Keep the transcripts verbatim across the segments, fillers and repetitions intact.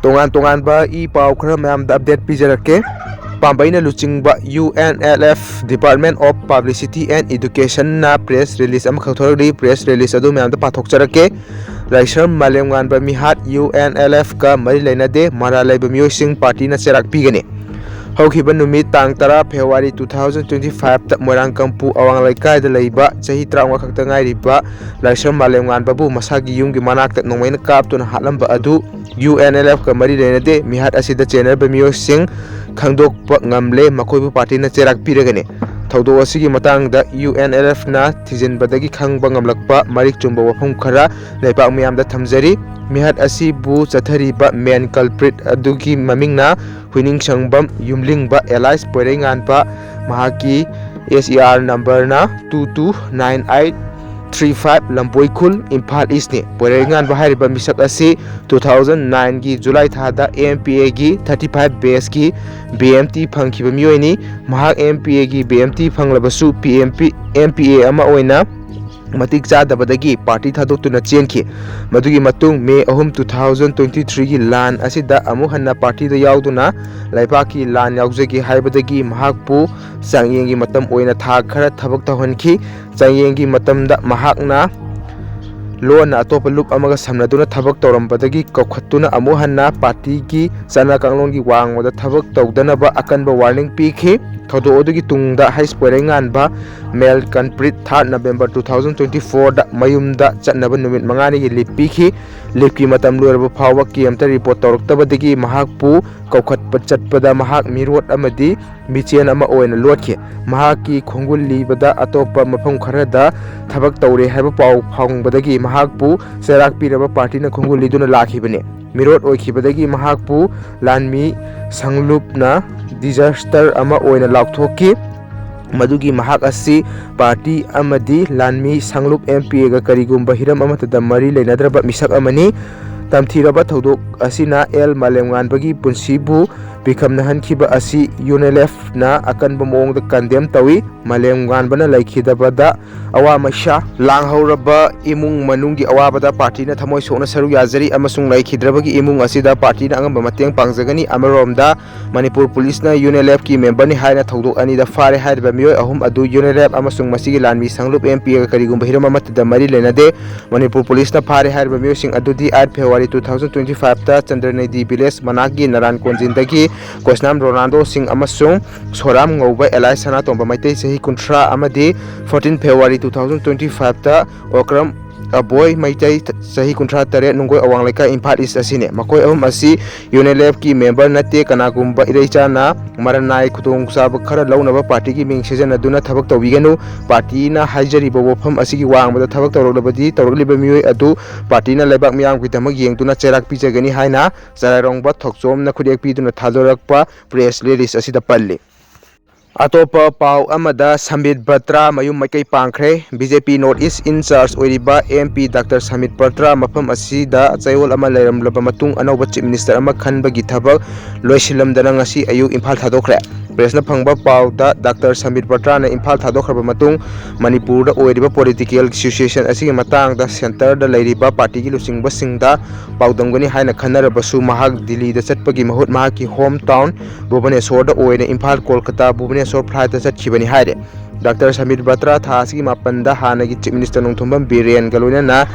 ꯇꯣꯉꯥꯟ ꯇꯣꯉꯥꯟꯕ ꯏ ꯄꯥꯎ ꯈꯔ ꯃꯌꯥꯝꯗ update ꯄꯤꯖꯔꯛꯀꯦ꯫ ꯄꯥꯝꯕꯩꯅ ꯂꯨꯆꯤꯡꯕ U N L F Department of Publicity and Educationꯅ press release ꯑꯃꯈꯛ ꯊꯣꯔꯛꯂꯤ꯫ Press release ꯑꯗꯨ ꯃꯌꯥꯝꯗ ꯄꯥꯊꯣꯛꯆꯔꯛꯀꯦ꯫ ꯂꯥꯏꯁ꯭ꯔꯝ ꯃꯥꯂꯦꯝꯉꯥꯟꯕ ꯃꯤꯍꯥꯠ U N L F ꯀ ꯃꯔꯤ ꯂꯩꯅꯗꯦ, ꯃꯔꯥꯜ ꯂꯩꯕ ꯃꯤꯑꯣꯏꯁꯤꯡ ꯄꯥꯔꯇꯤꯅ ꯆꯩꯔꯥꯛ ꯄꯤꯒꯅꯤ꯫ ꯍꯧꯈꯤꯕ ꯅꯨꯃꯤꯠ ꯇꯥꯡ ꯇꯔꯥ February two thousand twenty fiveꯇ ꯃꯣꯏꯔꯥꯡ ꯀꯝꯄꯨ ꯑꯋꯥꯡ ꯂꯩꯀꯥꯏꯗ ꯂꯩꯕ ꯆꯍꯤ ꯇꯔꯥꯃꯉꯥ ꯈꯛꯇ ꯉꯥꯏꯔꯤꯕ ꯂꯥꯏꯁ꯭ꯔꯝ ꯃꯥꯂꯦꯝꯉꯥꯟꯕꯕꯨ ꯃꯁꯥꯒꯤ ꯌꯨꯝꯒꯤ ꯃꯅꯥꯛꯇ ꯅꯣꯡꯃꯩꯅ ꯀꯥꯞꯇꯨꯅ ꯍꯥꯠꯂꯝꯕ ꯑꯗꯨ U N L F ꯀ ꯃꯔꯤ ꯂꯩꯅꯗꯦ꯫ ꯃꯤꯍꯥꯠ ꯑꯁꯤꯗ ꯆꯦꯟꯅꯔꯤꯕ ꯃꯤꯑꯣꯏꯁꯤꯡ ꯈꯪꯗꯣꯛꯄ ꯉꯝꯂꯦ꯫ ꯃꯈꯣꯏꯕꯨ ꯄꯥꯔꯇꯤꯅ ꯆꯩꯔꯥꯛ ꯄꯤꯔꯒꯅꯤ꯫ ꯊꯧꯗꯣꯛ ꯑꯁꯤꯒꯤ ꯃꯇꯥꯡꯗ U N L Fꯅ ꯊꯤꯖꯤꯟꯕꯗꯒꯤ ꯈꯪꯕ ꯉꯝꯂꯛꯄ ꯃꯔꯤꯛ ꯆꯨꯝꯕ ꯋꯥꯐꯝ ꯈꯔ ꯂꯩꯕꯥꯛ ꯃꯤꯌꯥꯝꯗ ꯊꯝꯖꯔꯤ꯫ ꯃꯤꯍꯥꯠ ꯑꯁꯤꯕꯨ ꯆꯠꯊꯔꯤꯕ main culprit ꯑꯗꯨꯒꯤ ꯃꯃꯤꯡꯅ ꯍꯨꯏꯅꯤꯡꯁꯪꯕꯝ ꯌꯨꯝꯂꯤꯡꯕ alias ꯄꯣꯏꯔꯩꯉꯥꯟꯕ, ꯃꯍꯥꯛꯀꯤ S E R numberꯅ two two nine eight three five, ꯂꯝꯕꯣꯏ ꯈꯨꯜ, ꯏꯝꯐꯥꯜ Eastꯅꯤ꯫ ꯄꯣꯏꯔꯩꯉꯥꯟꯕ ꯍꯥꯏꯔꯤꯕ ꯃꯤꯁꯛ ꯑꯁꯤ two thousand nineꯒꯤ July ꯊꯥꯗ M P Aꯒꯤ thirty five batchꯀꯤ B M T ꯐꯪꯈꯤꯕ ꯃꯤꯑꯣꯏꯅꯤ꯫ ꯃꯍꯥꯛ M P Aꯒꯤ B M T ꯐꯪꯂꯕꯁꯨ P M P, M P A ꯑꯃ ꯑꯣꯏꯅ ꯃꯇꯤꯛ ꯆꯥꯗꯕꯗꯒꯤ ꯄꯥꯔꯇꯤ ꯊꯥꯗꯣꯛꯇꯨꯅ ꯆꯦꯟꯈꯤ꯫ ꯃꯗꯨꯒꯤ ꯃꯇꯨꯡ May ꯑꯍꯨꯝ, two thousand twenty threeꯒꯤ ꯂꯥꯟ ꯑꯁꯤꯗ ꯑꯃꯨꯛ ꯍꯟꯅ ꯄꯥꯔꯇꯤꯗ ꯌꯥꯎꯗꯨꯅ ꯂꯩꯕꯥꯛꯀꯤ ꯂꯥꯟ ꯌꯥꯎꯖꯒꯦ ꯍꯥꯏꯕꯗꯒꯤ ꯃꯍꯥꯛꯄꯨ ꯆꯥꯡꯌꯦꯡꯒꯤ ꯃꯇꯝ ꯑꯣꯏꯅ ꯊꯥ ꯈꯔ ꯊꯕꯛ ꯇꯧꯍꯟꯈꯤ꯫ ꯆꯥꯡꯌꯦꯡꯒꯤ ꯃꯇꯝꯗ ꯃꯍꯥꯛꯅ ꯂꯣꯟꯅ ꯑꯇꯣꯞꯄ ꯂꯨꯞ ꯑꯃꯒ ꯁꯝꯅꯗꯨꯅ ꯊꯕꯛ ꯇꯧꯔꯝꯕꯗꯒꯤ ꯀꯧꯈꯠꯇꯨꯅ ꯑꯃꯨꯛ ꯍꯟꯅ ꯄꯥꯔꯇꯤꯒꯤ ꯆꯠꯅ ꯀꯥꯡꯂꯣꯟꯒꯤ ꯋꯥꯡꯃꯗ ꯊꯕꯛ ꯇꯧꯗꯅꯕ ꯑꯀꯟꯕ warning ꯄꯤꯈꯤ꯫ ꯊꯧꯗꯣꯛ ꯑꯗꯨꯒꯤ ꯇꯨꯡꯗ ꯍꯩꯁ ꯄꯣꯏꯔꯩꯉꯥꯟꯕ main culprit third November two thousand twenty fourꯗ ꯃꯌꯨꯝꯗ ꯆꯠꯅꯕ ꯅꯨꯃꯤꯠ ꯃꯉꯥꯅꯤꯒꯤ leave ꯄꯤꯈꯤ꯫ Leaveꯀꯤ ꯃꯇꯝ ꯂꯣꯏꯔꯕ ꯐꯥꯎꯕ ꯀꯩꯝꯇ report ꯇꯧꯔꯛꯇꯕꯗꯒꯤ ꯃꯍꯥꯛꯄꯨ ꯀꯧꯈꯠꯄ ꯆꯠꯄꯗ ꯃꯍꯥꯛ ꯃꯤꯔꯣꯠ ꯑꯃꯗꯤ ꯃꯤꯆꯦꯟ ꯑꯃ ꯑꯣꯏꯅ ꯂꯣꯠꯈꯤ꯫ ꯃꯍꯥꯛꯀꯤ ꯈꯣꯡꯒꯨꯜ ꯂꯤꯕꯗ ꯑꯇꯣꯞꯄ ꯃꯐꯝ ꯈꯔꯗ ꯊꯕꯛ ꯇꯧꯔꯦ ꯍꯥꯏꯕ ꯄꯥꯎ ꯐꯪꯕꯗꯒꯤ ꯃꯍꯥꯛꯄꯨ ꯆꯩꯔꯥꯛ ꯄꯤꯔꯕ ꯄꯥꯔꯇꯤꯅ ꯈꯣꯡꯒꯨꯜ ꯂꯤꯗꯨꯅ ꯂꯥꯛꯈꯤꯕꯅꯤ꯫ ꯃꯤꯔꯣꯠ ꯑꯣꯏꯈꯤꯕꯗꯒꯤ ꯃꯍꯥꯛꯄꯨ ꯂꯥꯟꯃꯤ ꯁꯪꯂꯨꯞꯅ disaster ꯑꯃ ꯑꯣꯏꯅ ꯂꯥꯎꯊꯣꯛꯈꯤ꯫ ꯃꯗꯨꯒꯤ ꯃꯍꯥꯛ ꯑꯁꯤ ꯄꯥꯔꯇꯤ ꯑꯃꯗꯤ ꯂꯥꯟꯃꯤ ꯁꯪꯂꯨꯞ M P Aꯒ ꯀꯔꯤꯒꯨꯝꯕ ꯍꯤꯔꯝ ꯑꯃꯠꯇꯗ ꯃꯔꯤ ꯂꯩꯅꯗ꯭ꯔꯕ ꯃꯤꯁꯛ ꯑꯃꯅꯤ꯫ ꯇꯝꯊꯤꯔꯕ ꯊꯧꯗꯣꯛ ꯑꯁꯤꯅ ꯑꯦꯜ ꯃꯥꯂꯦꯝꯉꯥꯟꯕꯒꯤ ꯄꯨꯟꯁꯤꯕꯨ ꯄꯤꯈꯝꯅꯍꯟꯈꯤꯕ ꯑꯁꯤ UNLFꯅ ꯑꯀꯟꯕ ꯃꯑꯣꯡꯗ condemn ꯇꯧꯏ꯫ ꯃꯥꯂꯦꯝ ꯉꯥꯟꯕꯅ ꯂꯩꯈꯤꯗꯕꯗ ꯑꯋꯥ ꯃꯩꯁꯥ ꯂꯥꯡꯍꯧꯔꯕ ꯏꯃꯨꯡ ꯃꯅꯨꯡꯒꯤ ꯑꯋꯥꯕꯗ ꯄꯥꯔꯇꯤꯅ ꯊꯃꯣꯏ ꯁꯣꯛꯅ ꯁꯔꯨꯛ ꯌꯥꯖꯔꯤ ꯑꯃꯁꯨꯡ ꯂꯩꯈꯤꯗ꯭ꯔꯕꯒꯤ ꯏꯃꯨꯡ ꯑꯁꯤꯗ ꯄꯥꯔꯇꯤꯅ ꯑꯉꯝꯕ ꯃꯇꯦꯡ ꯄꯥꯡꯖꯒꯅꯤ꯫ ꯑꯃꯔꯣꯝꯗ, ꯃꯅꯤꯄꯨꯔ ꯄꯨꯂꯤꯁꯅ UNLFꯀꯤ memberꯅꯤ ꯍꯥꯏꯅ ꯊꯧꯗꯣꯛ ꯑꯅꯤꯗ ꯐꯥꯔꯦ ꯍꯥꯏꯔꯤꯕ ꯃꯤꯑꯣꯏ ꯑꯍꯨꯝ ꯑꯗꯨ UNLF ꯑꯃꯁꯨꯡ ꯃꯁꯤꯒꯤ ꯂꯥꯟꯃꯤ ꯁꯪꯂꯨꯞ MPꯒ ꯀꯔꯤꯒꯨꯝꯕ ꯍꯤꯔꯝ ꯑꯃꯠꯇꯗ ꯃꯔꯤ ꯂꯩꯅꯗꯦ꯫ ꯃꯅꯤꯄꯨꯔ ꯄꯨꯂꯤꯁꯅ ꯐꯥꯔꯦ ꯍꯥꯏꯔꯤꯕ ꯃꯤꯑꯣꯏꯁꯤꯡ ꯑꯗꯨꯗꯤ eight February two thousand twenty fiveꯇ ꯆꯟꯗ꯭ꯔꯅꯩꯗꯤ village ꯃꯅꯥꯛꯀꯤ ꯅꯔꯥꯟ ꯀꯣꯟꯖꯤꯟꯗꯒꯤ ꯀꯣꯁꯅꯥꯝ ꯔꯣꯅꯥꯜꯗꯣ ꯁꯤꯡ ꯑꯃꯁꯨꯡ ꯁꯣꯔꯥꯝ ꯉꯧꯕ alias ꯁꯅꯥꯇꯣꯝꯕ ꯃꯩꯇꯩ ꯆꯍꯤ ꯀꯨꯟꯊ꯭ꯔꯥ ꯑꯃꯗꯤ fourteen February two thousand twenty fiveꯇ Okram ꯑꯕꯣꯏ Meitei ꯆꯍꯤ ꯀꯨꯟꯊ꯭ꯔꯥ ꯇꯔꯦꯠ, ꯅꯨꯡꯒꯣꯏ ꯑꯋꯥꯡ ꯂꯩꯀꯥꯏ, ꯏꯝꯐꯥꯜ East ꯑꯁꯤꯅꯤ꯫ ꯃꯈꯣꯏ ꯑꯍꯨꯝ ꯑꯁꯤ UNLFꯀꯤ member ꯅꯠꯇꯦ꯫ ꯀꯅꯥꯒꯨꯝꯕ ꯏꯔꯩꯆꯥꯅ ꯃꯔꯟ ꯅꯥꯏ ꯈꯨꯗꯣꯡꯆꯥꯕ ꯈꯔ ꯂꯧꯅꯕ ꯄꯥꯔꯇꯤꯒꯤ ꯃꯤꯡ ꯁꯤꯖꯤꯟꯅꯗꯨꯅ ꯊꯕꯛ ꯇꯧꯕꯤꯒꯅꯨ꯫ ꯄꯥꯔꯇꯤꯅ ꯍꯥꯏꯖꯔꯤꯕ ꯋꯥꯐꯝ ꯑꯁꯤꯒꯤ ꯋꯥꯡꯃꯗ ꯊꯕꯛ ꯇꯧꯔꯛꯂꯕꯗꯤ ꯇꯧꯔꯛꯂꯤꯕ ꯃꯤꯑꯣꯏ ꯑꯗꯨ ꯄꯥꯔꯇꯤꯅ ꯂꯩꯕꯥꯛ ꯃꯤꯌꯥꯝꯒꯤꯗꯃꯛ ꯌꯦꯡꯗꯨꯅ ꯆꯩꯔꯥꯛ ꯄꯤꯖꯒꯅꯤ ꯍꯥꯏꯅ ꯆꯔꯥꯏꯔꯣꯡꯕ ꯊꯣꯛꯆꯣꯝꯅ ꯈꯨꯠꯌꯦꯛ ꯄꯤꯗꯨꯅ ꯊꯥꯗꯣꯔꯛꯄ press release ꯑꯁꯤꯗ ꯄꯜꯂꯤ꯫ ꯑꯇꯣꯞꯄ ꯄꯥꯎ ꯑꯃꯗ, ꯁꯝꯕꯤꯠ ꯕꯇ꯭ꯔꯥ ꯃꯌꯨꯝ ꯃꯥꯏꯀꯩ ꯄꯥꯡꯈ꯭ꯔꯦ꯫ BJP North East in charge ꯑꯣꯏꯔꯤꯕ MP Doctor ꯁꯃꯤꯠ ꯕꯇ꯭ꯔꯥ ꯃꯐꯝ ꯑꯁꯤꯗ ꯆꯌꯣꯜ ꯑꯃ ꯂꯩꯔꯝꯂꯕ ꯃꯇꯨꯡ ꯑꯅꯧꯕ Chief Minister ꯑꯃ ꯈꯟꯕꯒꯤ ꯊꯕꯛ ꯂꯣꯏꯁꯤꯜꯂꯝꯗꯅ ꯉꯁꯤ ꯑꯌꯨꯛ ꯏꯝꯐꯥꯜ ꯊꯥꯗꯣꯛꯈ꯭ꯔꯦ꯫ Pressꯅ ꯐꯪꯕ ꯄꯥꯎꯗ, Doctor ꯁꯃꯤꯠ ꯕꯇ꯭ꯔꯥꯅ ꯏꯝꯐꯥꯜ ꯊꯥꯗꯣꯛꯈ꯭ꯔꯕ ꯃꯇꯨꯡ ꯃꯅꯤꯄꯨꯔꯗ ꯑꯣꯏꯔꯤꯕ political situation ꯑꯁꯤꯒꯤ ꯃꯇꯥꯡꯗ centreꯗ ꯂꯩꯔꯤꯕ ꯄꯥꯔꯇꯤꯒꯤ ꯂꯨꯆꯤꯡꯕꯁꯤꯡꯗ ꯄꯥꯎꯗꯝꯒꯅꯤ ꯍꯥꯏꯅ ꯈꯟꯅꯔꯕꯁꯨ, ꯃꯍꯥꯛ ꯗꯤꯜꯂꯤꯗ ꯆꯠꯄꯒꯤ ꯃꯍꯨꯠ ꯃꯍꯥꯛꯀꯤ home town ꯚꯨꯕꯅꯦꯁꯣꯔꯗ ꯑꯣꯏꯅ ꯏꯝꯐꯥꯜ ꯀꯣꯜꯀꯇꯥ ꯚꯨꯕꯅꯦꯁꯣꯔ flightꯇ ꯆꯠꯈꯤꯕꯅꯤ ꯍꯥꯏꯔꯦ꯫ Doctor ꯁꯃꯤꯠ ꯕꯇ꯭ꯔꯥ ꯊꯥ ꯑꯁꯤꯒꯤ ꯃꯥꯄꯟꯗ ꯍꯥꯟꯅꯒꯤ Chief Minister ꯅꯣꯡꯊꯣꯝꯕꯝ ꯕꯤꯔꯦꯟꯒ ꯂꯣꯏꯅꯅ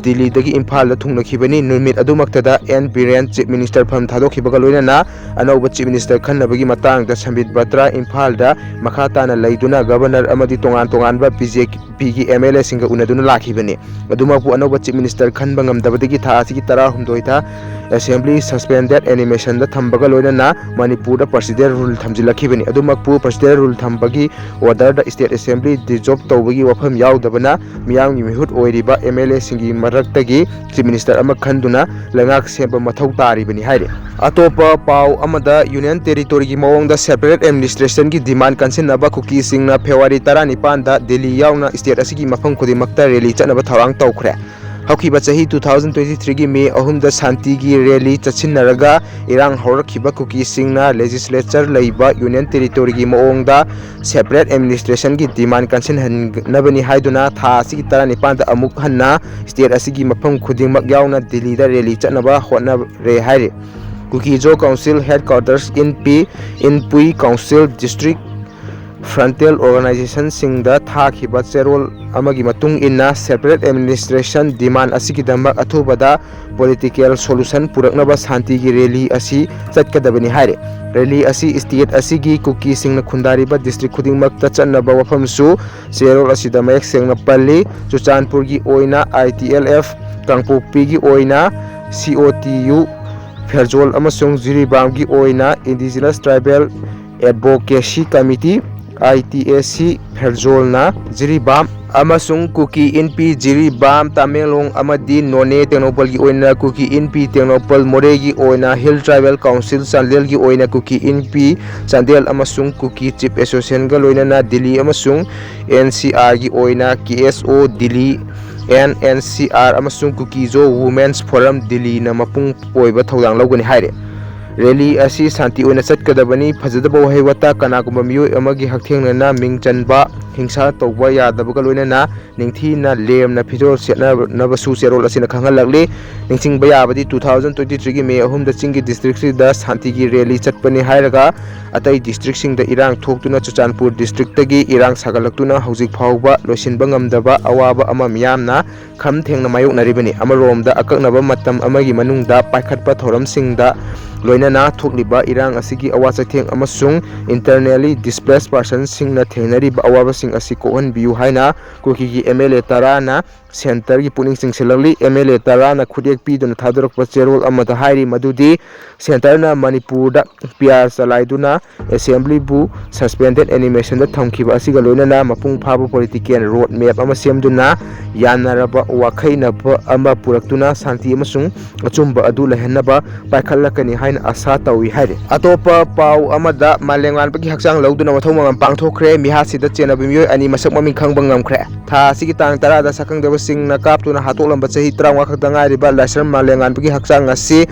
ꯗꯤꯜꯂꯤꯗꯒꯤ ꯏꯝꯐꯥꯜꯗ ꯊꯨꯡꯅꯈꯤꯕꯅꯤ꯫ ꯅꯨꯃꯤꯠ ꯑꯗꯨꯃꯛꯇꯗ ꯑꯦꯟ ꯕꯤꯔꯦꯟ Chief Minister ꯐꯝ ꯊꯥꯗꯣꯛꯈꯤꯕꯒ ꯂꯣꯏꯅꯅ ꯑꯅꯧꯕ Chief Minister ꯈꯟꯅꯕꯒꯤ ꯃꯇꯥꯡꯗ ꯁꯃꯤꯠ ꯕꯇ꯭ꯔꯥ ꯏꯝꯐꯥꯜꯗ ꯃꯈꯥ ꯇꯥꯅ ꯂꯩꯗꯨꯅ Governor ꯑꯃꯗꯤ ꯇꯣꯉꯥꯟ ꯇꯣꯉꯥꯟꯕ BJPꯒꯤ MLAꯁꯤꯡꯒ ꯎꯅꯗꯨꯅ ꯂꯥꯛꯈꯤꯕꯅꯤ꯫ ꯑꯗꯨꯃꯛꯄꯨ ꯑꯅꯧꯕ Chief Minister ꯈꯟꯕ ꯉꯝꯗꯕꯗꯒꯤ ꯊꯥ ꯑꯁꯤꯒꯤ ꯇꯔꯥꯍꯨꯝꯗꯣꯏꯗ Assembly suspended animationꯗ ꯊꯝꯕꯒ ꯂꯣꯏꯅꯅ ꯃꯅꯤꯄꯨꯔꯗ President Rule ꯊꯝꯖꯤꯜꯂꯛꯈꯤꯕꯅꯤ꯫ ꯑꯗꯨꯃꯛꯄꯨ President Rule ꯊꯝꯕꯒꯤ orderꯗ State Assembly dissolve ꯇꯧꯕꯒꯤ ꯋꯥꯐꯝ ꯌꯥꯎꯗꯕꯅ ꯃꯤꯌꯥꯝꯒꯤ ꯃꯤꯍꯨꯠ ꯑꯣꯏꯔꯤꯕ MLAꯁꯤꯡꯒꯤ ꯃꯔꯛꯇꯒꯤ Chief Minister ꯑꯃ ꯈꯟꯗꯨꯅ ꯂꯩꯉꯥꯛ ꯁꯦꯝꯕ ꯃꯊꯧ ꯇꯥꯔꯤꯕꯅꯤ ꯍꯥꯏꯔꯤ꯫ ꯑꯇꯣꯞꯄ ꯄꯥꯎ ꯑꯃꯗ, Union Territoryꯒꯤ ꯃꯑꯣꯡꯗ separate administrationꯒꯤ demand ꯀꯟꯁꯤꯟꯅꯕ ꯀꯨꯀꯤꯁꯤꯡꯅ February ꯇꯔꯥꯅꯤꯄꯥꯟꯗ ꯗꯤꯜꯂꯤ ꯌꯥꯎꯅ state ꯑꯁꯤꯒꯤ ꯃꯐꯝ ꯈꯨꯗꯤꯡꯃꯛꯇ rally ꯆꯠꯅꯕ ꯊꯧꯔꯥꯡ ꯇꯧꯈ꯭ꯔꯦ꯫ ꯍꯧꯈꯤꯕ ꯆꯍꯤ two thousand twenty threeꯒꯤ May ꯑꯍꯨꯝꯗ ꯁꯥꯟꯇꯤꯒꯤ rally ꯆꯠꯁꯤꯟꯅꯔꯒ ꯏꯔꯥꯡ ꯍꯧꯔꯛꯈꯤꯕ ꯀꯨꯀꯤꯁꯤꯡꯅ legislature ꯂꯩꯕ Union Territoryꯒꯤ ꯃꯑꯣꯡꯗ separate administrationꯒꯤ demand ꯀꯟꯁꯤꯟꯍꯟꯅꯕꯅꯤ ꯍꯥꯏꯗꯨꯅ ꯊꯥ ꯑꯁꯤꯒꯤ ꯇꯔꯥꯅꯤꯄꯥꯟꯗ ꯑꯃꯨꯛ ꯍꯟꯅ state ꯑꯁꯤꯒꯤ ꯃꯐꯝ ꯈꯨꯗꯤꯡꯃꯛ ꯌꯥꯎꯅ ꯗꯤꯜꯂꯤꯗ rally ꯆꯠꯅꯕ ꯍꯣꯠꯅꯔꯦ ꯍꯥꯏꯔꯤ꯫ Kuki-Zo Council headquarters, INPI, INPUI Council, District Frontal Organizationꯁꯤꯡꯗ ꯊꯥꯈꯤꯕ ꯆꯦꯔꯣꯜ ꯑꯃꯒꯤ ꯃꯇꯨꯡ ꯏꯟꯅ separate administration demand ꯑꯁꯤꯒꯤꯗꯃꯛ ꯑꯊꯨꯕꯗ political solution ꯄꯨꯔꯛꯅꯕ ꯁꯥꯟꯇꯤꯒꯤ rally ꯑꯁꯤ ꯆꯠꯀꯗꯕꯅꯤ ꯍꯥꯏꯔꯦ꯫ Rally ꯑꯁꯤ state ꯑꯁꯤꯒꯤ ꯀꯨꯀꯤꯁꯤꯡꯅ ꯈꯨꯟꯗꯥꯔꯤꯕ district ꯈꯨꯗꯤꯡꯃꯛꯇ ꯆꯠꯅꯕ ꯋꯥꯐꯝꯁꯨ ꯆꯦꯔꯣꯜ ꯑꯁꯤꯗ ꯃꯌꯦꯛ ꯁꯦꯡꯅ ꯄꯜꯂꯤ꯫ ꯆꯨꯔꯆꯥꯟꯄꯨꯔꯒꯤ ꯑꯣꯏꯅ ITLF, ꯀꯥꯡꯄꯣꯛꯄꯤꯒꯤ ꯑꯣꯏꯅ COTU ꯐꯦꯔꯖꯣꯜ ꯑꯃꯁꯨꯡ ꯖꯤꯔꯤꯕꯥꯝꯒꯤ ꯑꯣꯏꯅ Indigenous Tribal Advocacy Committee, ITAC ꯐꯦꯔꯖꯣꯜꯅ Jiribam ꯑꯃꯁꯨꯡ ꯀꯨꯀꯤ ꯏꯟꯄꯤ ꯖꯤꯔꯤꯕꯥꯝ, ꯇꯃꯦꯡꯂꯣꯡ ꯑꯃꯗꯤ ꯅꯣꯅꯦ ꯇꯦꯡꯅꯧꯄꯜꯒꯤ ꯑꯣꯏꯅ ꯀꯨꯀꯤ ꯏꯟꯄꯤ ꯇꯦꯡꯅꯧꯄꯜ, ꯃꯣꯔꯦꯒꯤ ꯑꯣꯏꯅ Hill Tribal Council, ꯆꯥꯟꯗꯦꯜꯒꯤ ꯑꯣꯏꯅ ꯀꯨꯀꯤ ꯏꯟꯄꯤ ꯆꯥꯟꯗꯦꯜ ꯑꯃꯁꯨꯡ ꯀꯨꯀꯤ Chief Associationꯒ ꯂꯣꯏꯅꯅ ꯗꯤꯜꯂꯤ ꯑꯃꯁꯨꯡ NCRꯒꯤ ꯑꯣꯏꯅ KSO ꯗꯤꯜꯂꯤ, NNCR ꯑꯃꯁꯨꯡ Kuki-Zo Women's Forum ꯗꯤꯜꯂꯤꯅ ꯃꯄꯨꯡ ꯑꯣꯏꯕ ꯊꯧꯗꯥꯡ ꯂꯧꯒꯅꯤ ꯍꯥꯏꯔꯦ꯫ Rally ꯑꯁꯤ ꯁꯥꯟꯇꯤ ꯑꯣꯏꯅ ꯆꯠꯀꯗꯕꯅꯤ꯫ ꯐꯖꯗꯕ ꯋꯥꯍꯩ ꯋꯥꯇꯥ, ꯀꯅꯥꯒꯨꯝꯕ ꯃꯤꯑꯣꯏ ꯑꯃꯒꯤ ꯍꯛꯊꯦꯡꯅꯅ ꯃꯤꯡ ꯆꯟꯕ, ꯍꯤꯡꯁꯥ ꯇꯧꯕ ꯌꯥꯗꯕꯒ ꯂꯣꯏꯅꯅ ꯅꯤꯡꯊꯤꯅ ꯂꯦꯝꯅ ꯐꯤꯖꯣꯜ ꯁꯦꯠꯅꯅꯕꯁꯨ ꯆꯦꯔꯣꯜ ꯑꯁꯤꯅ ꯈꯪꯍꯜꯂꯛꯂꯤ꯫ ꯅꯤꯡꯁꯤꯡꯕ ꯌꯥꯕꯗꯤ, two thousand twenty threeꯒꯤ May ꯑꯍꯨꯝꯗ ꯆꯤꯡꯒꯤ districtꯁꯤꯗ ꯁꯥꯟꯇꯤꯒꯤ rally ꯆꯠꯄꯅꯤ ꯍꯥꯏꯔꯒ ꯑꯇꯩ districtꯁꯤꯡꯗ ꯏꯔꯥꯡ ꯊꯣꯛꯇꯨꯅ ꯆꯨꯔꯆꯥꯟꯄꯨꯔ districtꯇꯒꯤ ꯏꯔꯥꯡ ꯁꯥꯒꯠꯂꯛꯇꯨꯅ ꯍꯧꯖꯤꯛ ꯐꯥꯎꯕ ꯂꯣꯏꯁꯤꯟꯕ ꯉꯝꯗꯕ ꯑꯋꯥꯕ ꯑꯃ ꯃꯤꯌꯥꯝꯅ ꯈꯝ ꯊꯦꯡꯅ ꯃꯥꯌꯣꯛꯅꯔꯤꯕꯅꯤ꯫ ꯑꯃꯔꯣꯝꯗ, ꯑꯀꯛꯅꯕ ꯃꯇꯝ ꯑꯃꯒꯤ ꯃꯅꯨꯡꯗ ꯄꯥꯏꯈꯠꯄ ꯊꯧꯔꯝꯁꯤꯡꯗ ꯂꯣꯏꯅꯅ ꯊꯣꯛꯂꯤꯕ ꯏꯔꯥꯡ ꯑꯁꯤꯒꯤ ꯑꯋꯥ ꯆꯩꯊꯦꯡ ꯑꯃꯁꯨꯡ internally displaced personꯁꯤꯡꯅ ꯊꯦꯡꯅꯔꯤꯕ ꯑꯋꯥꯕꯁꯤꯡ ꯑꯁꯤ ꯀꯣꯛꯍꯟꯕꯤꯌꯨ ꯍꯥꯏꯅ ꯀꯨꯀꯤꯒꯤ MLA ꯇꯔꯥꯅ centreꯒꯤ ꯄꯨꯛꯅꯤꯡ ꯆꯤꯡꯁꯤꯜꯂꯛꯂꯤ꯫ MLA ꯇꯔꯥꯅ ꯈꯨꯠꯌꯦꯛ ꯄꯤꯗꯨꯅ ꯊꯥꯗꯣꯔꯛꯄ ꯆꯦꯔꯣꯜ ꯑꯃꯗ ꯍꯥꯏꯔꯤ ꯃꯗꯨꯗꯤ ꯁꯦꯟꯇꯔꯅ ꯃꯅꯤꯄꯨꯔꯗ ꯄꯤ ꯑꯥꯔ ꯆꯂꯥꯏꯗꯨꯅ ꯑꯦꯁꯦꯝꯕ꯭ꯂꯤꯕꯨ suspended animationꯗ ꯊꯝꯈꯤꯕ ꯑꯁꯤꯒ ꯂꯣꯏꯅꯅ ꯃꯄꯨꯡ ꯐꯥꯕ political road map ꯑꯃ ꯁꯦꯝꯗꯨꯅ ꯌꯥꯅꯔꯕ ꯋꯥꯈꯩꯅꯕ ꯑꯃ ꯄꯨꯔꯛꯇꯨꯅ ꯁꯥꯟꯇꯤ ꯑꯃꯁꯨꯡ ꯑꯆꯨꯝꯕ ꯑꯗꯨ ꯂꯩꯍꯟꯅꯕ ꯄꯥꯏꯈꯠꯂꯛꯀꯅꯤ ꯍꯥꯏꯅ ꯑꯁꯥ ꯇꯧꯏ ꯍꯥꯏꯔꯤ꯫ ꯑꯇꯣꯞꯄ ꯄꯥꯎ ꯑꯃꯗ, ꯃꯥꯂꯦꯝꯉꯥꯟꯕꯒꯤ ꯍꯛꯆꯥꯡ ꯂꯧꯗꯨꯅ ꯃꯊꯧ ꯃꯉꯝ ꯄꯥꯡꯊꯣꯛꯈ꯭ꯔꯦ꯫ ꯃꯤꯍꯥꯠꯁꯤꯗ ꯆꯦꯟꯅꯕ ꯃꯤꯑꯣꯏ ꯑꯅꯤ ꯃꯁꯛ ꯃꯃꯤꯡ ꯈꯪꯕ ꯉꯝꯈ꯭ꯔꯦ꯫ ꯊꯥ ꯑꯁꯤꯒꯤ ꯇꯥꯡ ꯇꯔꯥꯗ ꯁꯛꯈꯪꯗꯕꯁꯤꯡꯅ ꯀꯥꯞꯇꯨꯅ ꯍꯥꯠꯇꯣꯛꯂꯝꯕ ꯆꯍꯤ ꯇꯔꯥꯃꯉꯥ ꯈꯛꯇ ꯉꯥꯏꯔꯤꯕ ꯂꯥꯏꯁ꯭ꯔꯝ ꯃꯥꯂꯦꯝꯉꯥꯟꯕꯒꯤ ꯍꯛꯆꯥꯡ ꯑꯁꯤ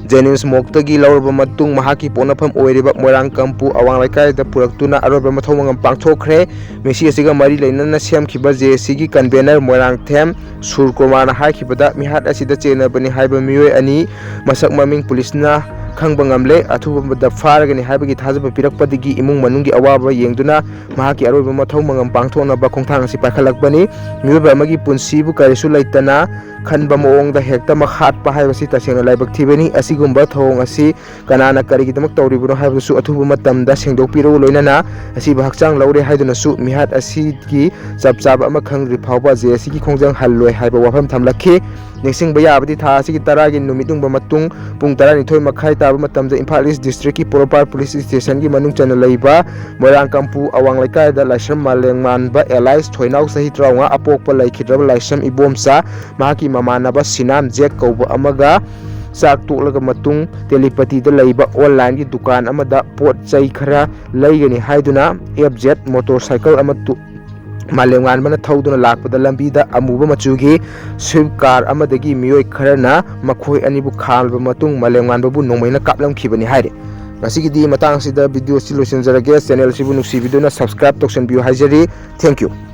JNIMS morgueꯗꯒꯤ ꯂꯧꯔꯕ ꯃꯇꯨꯡ ꯃꯍꯥꯛꯀꯤ ꯄꯣꯛꯅꯐꯝ ꯑꯣꯏꯔꯤꯕ ꯃꯣꯏꯔꯥꯡ ꯀꯝꯄꯨ ꯑꯋꯥꯡ ꯂꯩꯀꯥꯏꯗ ꯄꯨꯔꯛꯇꯨꯅ ꯑꯔꯣꯏꯕ ꯃꯊꯧ ꯃꯉꯝ ꯄꯥꯡꯊꯣꯛꯈ꯭ꯔꯦ꯫ ꯃꯤꯁꯤ ꯑꯁꯤꯒ ꯃꯔꯤ ꯂꯩꯅꯅ ꯁꯦꯝꯈꯤꯕ JACꯒꯤ convener ꯃꯣꯏꯔꯥꯡꯊꯦꯝ ꯁꯨꯔꯀꯨꯃꯥꯔꯅ ꯍꯥꯏꯈꯤꯕꯗ, ꯃꯤꯍꯥꯠ ꯑꯁꯤꯗ ꯆꯦꯟꯅꯕꯅꯤ ꯍꯥꯏꯕ ꯃꯤꯑꯣꯏ ꯑꯅꯤ ꯃꯁꯛ ꯃꯃꯤꯡ ꯄꯨꯂꯤꯁꯅ ꯈꯪꯕ ꯉꯝꯂꯦ꯫ ꯑꯊꯨꯕꯗ ꯐꯥꯔꯒꯅꯤ ꯍꯥꯏꯕꯒꯤ ꯊꯥꯖꯕ ꯄꯤꯔꯛꯄꯗꯒꯤ ꯏꯃꯨꯡ ꯃꯅꯨꯡꯒꯤ ꯑꯋꯥꯕ ꯌꯦꯡꯗꯨꯅ ꯃꯍꯥꯛꯀꯤ ꯑꯔꯣꯏꯕ ꯃꯊꯧ ꯃꯉꯝ ꯄꯥꯡꯊꯣꯛꯅꯕ ꯈꯣꯡꯊꯥꯡ ꯑꯁꯤ ꯄꯥꯏꯈꯠꯂꯛꯄꯅꯤ꯫ ꯃꯤꯑꯣꯏꯕ ꯑꯃꯒꯤ ꯄꯨꯟꯁꯤꯕꯨ ꯀꯔꯤꯁꯨ ꯂꯩꯇꯅ ꯈꯟꯕ ꯃꯑꯣꯡꯗ ꯍꯦꯛꯇꯃꯛ ꯍꯥꯠꯄ ꯍꯥꯏꯕꯁꯤ ꯇꯁꯦꯡꯅ ꯂꯥꯏꯕꯛ ꯊꯤꯕꯅꯤ꯫ ꯑꯁꯤꯒꯨꯝꯕ ꯊꯧꯑꯣꯡ ꯑꯁꯤ ꯀꯅꯥꯅ ꯀꯔꯤꯒꯤꯗꯃꯛ ꯇꯧꯔꯤꯕꯅꯣ ꯍꯥꯏꯕꯗꯨꯁꯨ ꯑꯊꯨꯕ ꯃꯇꯝꯗ ꯁꯦꯡꯗꯣꯛꯄꯤꯔꯛꯎ, ꯂꯣꯏꯅꯅ ꯑꯁꯤꯕ ꯍꯛꯆꯥꯡ ꯂꯧꯔꯦ ꯍꯥꯏꯗꯨꯅꯁꯨ ꯃꯤꯍꯥꯠ ꯑꯁꯤꯒꯤ ꯆꯞ ꯆꯥꯕ ꯑꯃ ꯈꯪꯗ꯭ꯔꯤ ꯐꯥꯎꯕ JACꯒꯤ ꯈꯣꯡꯖꯪ ꯍꯜꯂꯣꯏ ꯍꯥꯏꯕ ꯋꯥꯐꯝ ꯊꯝꯂꯛꯈꯤ꯫ ꯅꯤꯡꯁꯤꯡꯕ ꯌꯥꯕꯗꯤ, ꯊꯥ ꯑꯁꯤꯒꯤ ꯇꯔꯥꯒꯤ ꯅꯨꯃꯤꯠ ꯌꯨꯡꯕ ꯃꯇꯨꯡ ꯄꯨꯡ ꯇꯔꯥꯅꯤꯊꯣꯏ ꯃꯈꯥꯏ ꯇꯥꯕ ꯃꯇꯝꯗ ꯏꯝꯐꯥꯜ East Districtꯀꯤ ꯄꯣꯔꯣꯝꯄꯥꯠ Police Stationꯒꯤ ꯃꯅꯨꯡ ꯆꯟꯅ ꯂꯩꯕ ꯃꯣꯏꯔꯥꯡ ꯀꯝꯄꯨ ꯑꯋꯥꯡ ꯂꯩꯀꯥꯏꯗ ꯂꯥꯏꯁ꯭ꯔꯝ ꯃꯥꯂꯦꯝꯉꯥꯟꯕ alias ꯊꯣꯏꯅꯥꯎ ꯆꯍꯤ ꯇꯔꯥꯃꯉꯥ ꯑꯄꯣꯛꯄ ꯂꯩꯈꯤꯗ꯭ꯔꯕ ꯂꯥꯏꯁ꯭ꯔꯝ ꯏꯕꯣꯝꯆꯥ ꯃꯍꯥꯛꯀꯤ ꯃꯃꯥꯟꯅꯕ ꯁꯤꯅꯥꯝ ꯖꯦꯛ ꯀꯧꯕ ꯑꯃꯒ ꯆꯥꯛ ꯇꯣꯛꯂꯒ ꯃꯇꯨꯡ ꯇꯦꯂꯤꯄꯇꯤꯗ ꯂꯩꯕ onlineꯒꯤ ꯗꯨꯀꯥꯟ ꯑꯃꯗ ꯄꯣꯠ ꯆꯩ ꯈꯔ ꯂꯩꯒꯅꯤ ꯍꯥꯏꯗꯨꯅ F Z motorcycle ꯑꯃ ꯇꯨ-, ꯃꯥꯂꯦꯝꯉꯥꯟꯕꯅ ꯊꯧꯗꯨꯅ ꯂꯥꯛꯄꯗ ꯂꯝꯕꯤꯗ ꯑꯃꯨꯕ ꯃꯆꯨꯒꯤ Swift car ꯑꯃꯗꯒꯤ ꯃꯤꯑꯣꯏ ꯈꯔꯅ ꯃꯈꯣꯏ ꯑꯅꯤꯕꯨ ꯈꯥꯝꯂꯕ ꯃꯇꯨꯡ ꯃꯥꯂꯦꯝꯉꯥꯟꯕꯕꯨ ꯅꯣꯡꯃꯩꯅ ꯀꯥꯞꯂꯝꯈꯤꯕꯅꯤ ꯍꯥꯏꯔꯤ꯫ ꯉꯁꯤꯒꯤꯗꯤ ꯃꯇꯥꯡ ꯑꯁꯤꯗ video ꯑꯁꯤ ꯂꯣꯏꯁꯤꯟꯖꯔꯒꯦ꯫ Channel ꯑꯁꯤꯕꯨ ꯅꯨꯡꯁꯤꯕꯤꯗꯨꯅ subscribe ꯇꯧꯁꯟꯕꯤꯌꯨ ꯍꯥꯏꯖꯔꯤ꯫ Thank you꯫